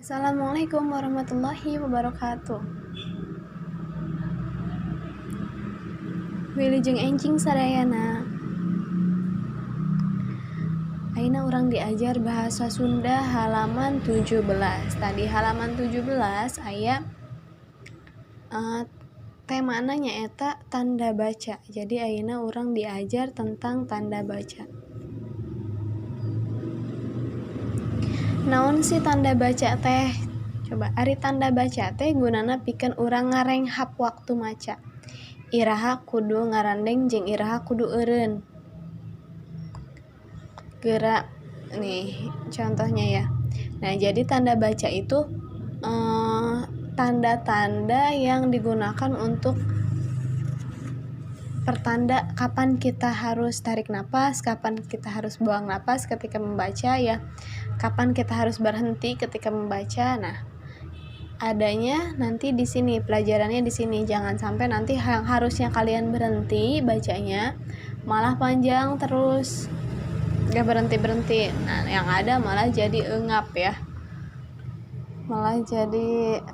Assalamualaikum warahmatullahi wabarakatuh. Wilujeng enjing sadayana. Ayeuna urang diajar bahasa Sunda halaman 17. Tadi halaman 17 aya temana nyaeta tanda baca. Jadi ayeuna urang diajar tentang tanda baca. Naon sih tanda baca teh? Coba ari tanda baca teh gunana pikeun urang ngarenghap waktu maca. Iraha kudu ngarandeng jeung iraha kudu eureun. Geura nih contohnya ya. Nah, jadi tanda baca itu tanda-tanda yang digunakan untuk pertanda kapan kita harus tarik napas, kapan kita harus buang napas ketika membaca ya, kapan kita harus berhenti ketika membaca. Nah, adanya nanti di sini pelajarannya di sini. Jangan sampai nanti yang harusnya kalian berhenti bacanya malah panjang terus, gak berhenti-berhenti. Nah, yang ada malah jadi engap ya, malah jadi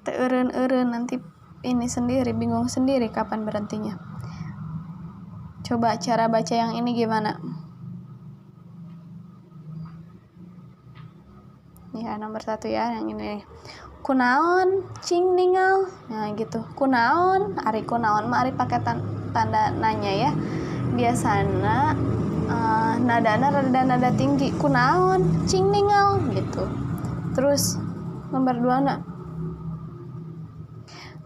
teu eureun-eureun, nanti ini sendiri bingung sendiri kapan berhentinya. Coba cara baca yang ini gimana? Ya, nomor 1 ya, yang ini. Kunaon cing ningal. Nah, gitu. Kunaon, ari kunaon mah ari pakai tanda nanya ya. Biasana nadana rada nada tinggi. Kunaon cing ningal gitu. Terus nomor 2 na.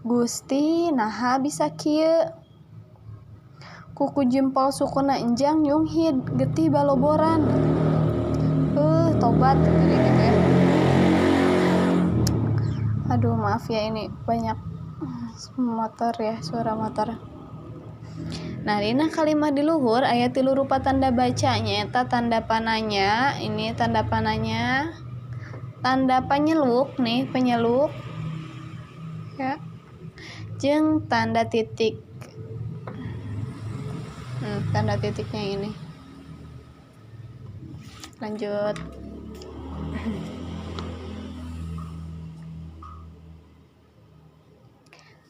Gusti naha bisa kieu. Kuku jempol sukuna enjang nyunghid getih baloboran. Tobat tadi gitu ya. Aduh, maaf ya ini banyak motor ya, suara motor. Nah, dina kalimah di luhur aya 3 rupa tanda baca nyaeta tanda pananya, ini tanda pananya, tanda penyeluk nih, penyeluk ya, jeung tanda titik. Tanda titiknya ini. Lanjut.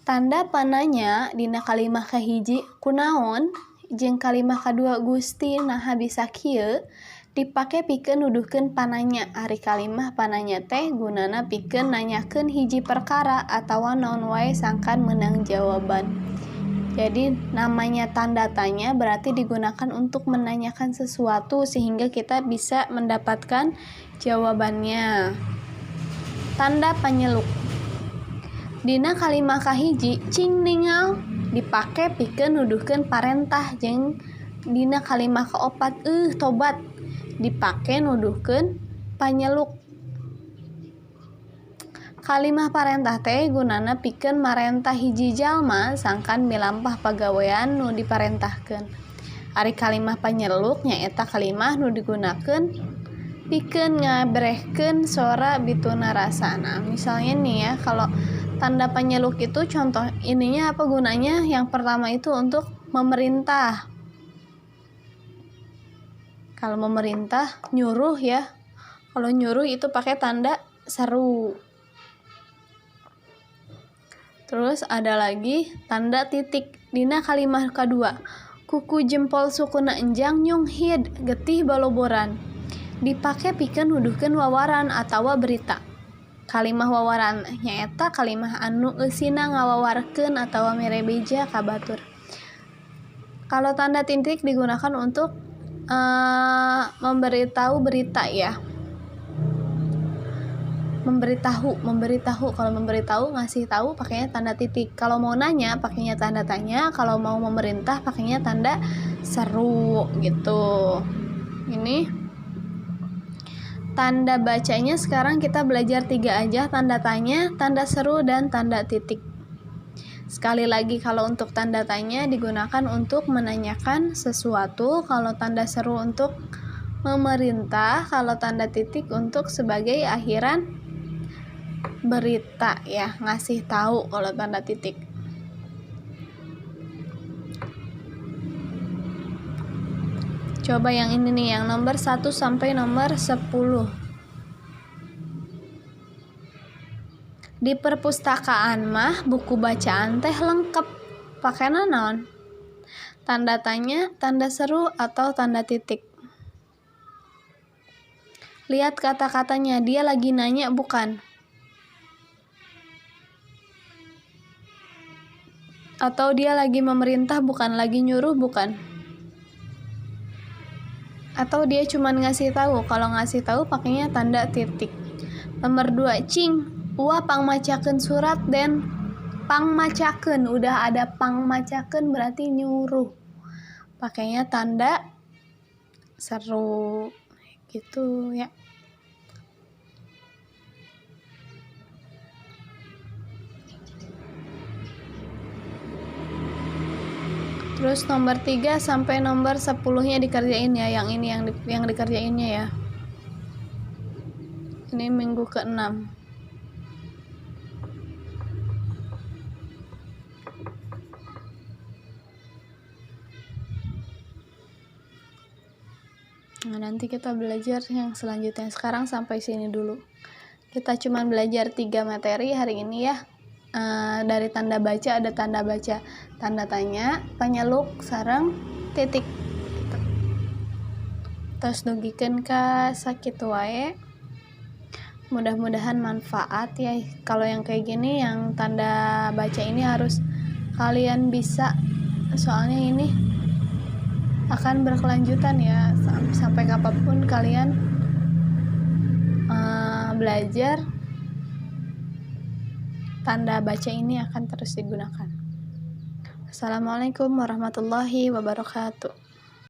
Tanda pananya dina kalimah kahiji kunaon jeung kalimah kadua Gusti naha bisa kieu dipake pikeun nuduhkeun pananya. Ari kalimah pananya teh gunana pikeun nanyakeun hiji perkara atawa naon wae sangkan meunang jawaban. Jadi namanya tanda tanya berarti digunakan untuk menanyakan sesuatu sehingga kita bisa mendapatkan jawabannya. Tanda panyeluk. Dina kalimah kahiji cing ningal dipake pikeun nuduhkeun parentah jeung dina kalimah kaopat tobat dipake nuduhkeun panyeluk. Kalimah parentah teh gunana pikeun marentah hiji jalma sangkan milampah pagawean nu diparentahkeun. Ari kalimah panyeluk nyaeta kalimah nu digunakeun pikeun ngabrehkeun sora bituna rasa. Nah, misalnya nih ya, kalau tanda penyeluk itu contoh ininya apa gunanya? Yang pertama itu untuk memerintah. Kalau memerintah nyuruh ya. Kalau nyuruh itu pakai tanda seru. Terus ada lagi tanda titik dina kalimah kadua. Kuku jempol sukuna enjang nyunghid getih baloboran. Dipake pikeun nuduhkeun wawaran atawa berita. Kalimah wawaran nyaeta kalimah anu eusina ngawawarkeun atawa mere beja ka batur. Kalau tanda titik digunakan untuk memberitahu berita ya. Memberitahu. Kalau memberitahu, ngasih tahu pakainya tanda titik. Kalau mau nanya pakainya tanda tanya, kalau mau memerintah pakainya tanda seru gitu. Ini tanda bacanya sekarang kita belajar 3 aja, tanda tanya, tanda seru, dan tanda titik. Sekali lagi kalau untuk tanda tanya digunakan untuk menanyakan sesuatu, kalau tanda seru untuk memerintah, kalau tanda titik untuk sebagai akhiran berita ya, ngasih tahu kalau tanda titik. Coba yang ini nih, yang nomor 1 sampai nomor 10. Di perpustakaan mah buku bacaan teh lengkap. Pakai naon? Tanda tanya, tanda seru, atau tanda titik. Lihat kata-katanya, dia lagi nanya bukan? Atau dia lagi memerintah bukan, lagi nyuruh bukan? Atau dia cuman ngasih tahu? Kalau ngasih tahu pakainya tanda titik. Nomor 2, cing, uah pangmacakeun surat den. Pangmacakeun, udah ada pangmacakeun berarti nyuruh. Pakainya tanda seru gitu ya. Terus nomor 3 sampai nomor 10-nya dikerjain ya, yang ini yang dikerjainnya ya. Ini minggu ke-6. Nah, nanti kita belajar yang selanjutnya. Sekarang sampai sini dulu. Kita cuma belajar 3 materi hari ini ya. Dari tanda baca ada tanda baca, tanda tanya, panyeluk, sareng titik. Gitu. Terus dugikeun ka sakitu wae. Mudah-mudahan manfaat ya. Kalau yang kayak gini, yang tanda baca ini harus kalian bisa, soalnya ini akan berkelanjutan ya sampai kapanpun kalian belajar. Tanda baca ini akan terus digunakan. Assalamualaikum warahmatullahi wabarakatuh.